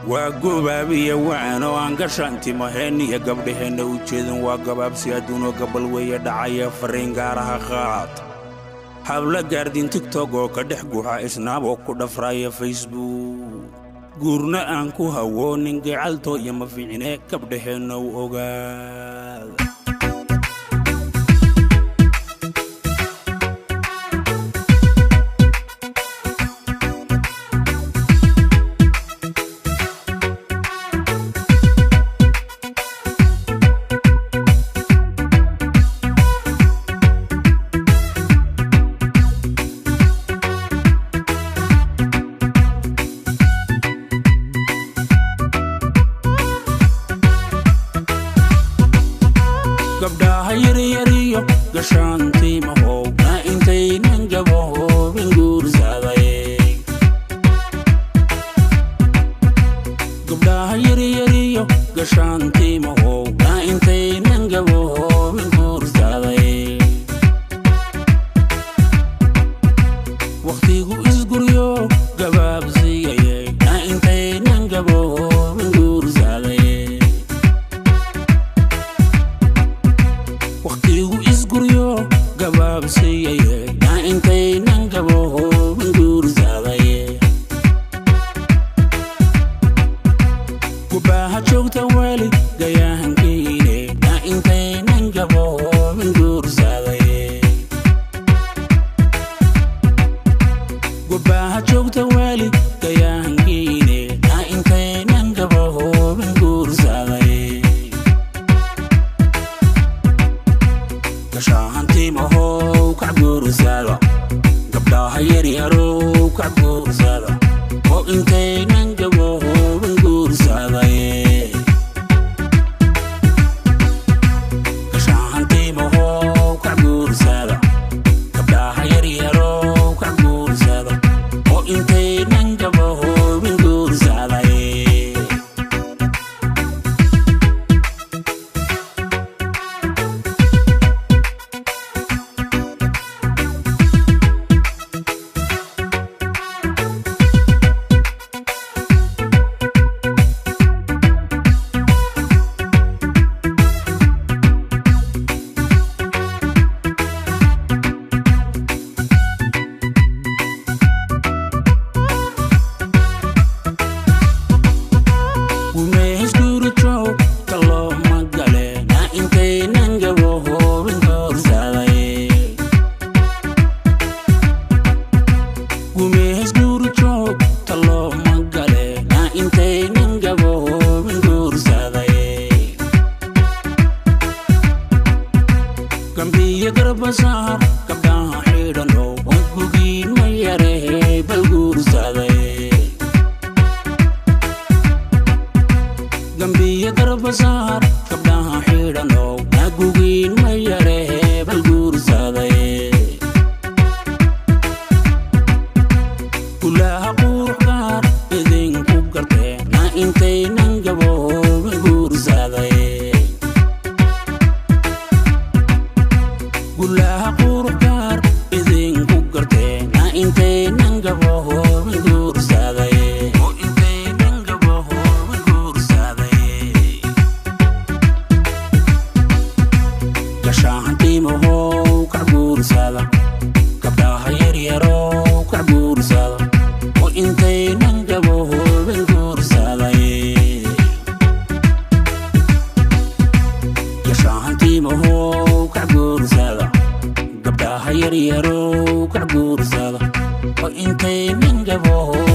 Waa gobaabiya wacan oo aan gashaantimaheenna iyo gabdhaheenna u jeedin. Waa gabaabsi adduunoo gabal weeye dhacaya, farriin gaaraha qaad. Habla gaardin TikTok oo ka dhex guuxa, isnaaboo ku dhafraaya Facebook, guurna aan ku hawoonin, gacaltoo iyo ma fiicine, gabdhaheenna u ogaada. Gabdhaha yaryariyo gashaantiimahow, na intaynan gaboobin guursaday. Gabdhaha yaryariyo gashaantiimahow, na intaynan gaboobin guursaday. Wakhtigu isguryo gabaabsiiyayay, na intaynan gaboobin guursaday. Wakhtigu isguryo gabaabsiiyaye, na intaynan gaboobin guursaday. Gubaaha joogta weli gayahankiine, na intaynan gaboobin guursaday. Gubaaha joogta weli gayahankiine, na intaynan gaboobin guursaday. Gashahantiimahow kac guursada, gabdhaha yaryarow kac guursada, oo intaynan gaboobin guursaday. Gashahantiimahow kac guursada, gabdhaha yaryarow kac guursada, oo intaynan gaboobin guursaday. Gumehisguri joog talooma gale, na intaynan gaboobin guursaday. Gumehisguri joog talooma gale, na intaynan gaboobin guursaday. Gambiyo garbasaar gabdhaha xidhanow, oo gugiin ma yaree, bal guursaday. Gambiyo garbasaar gabdhaha xidhanow, nagugiin ma yaree, bal guursaday. Gulaha qurux gaar idinku gartee, na intaynan gaboobin guursaday. Gulaha qurux gaar idinku gartee, na intaynan gaboobin guursaday. Oo intaynan gaboobin guursaday. Gashahantiimahow kac guursada, gabdhaha yaryarow kac guursada, oo intaynan gaboobin guursaday. Gashahantiimahow kac guursada, gabdhaha yaryarow kac guursada, oo intaynan gaboobin.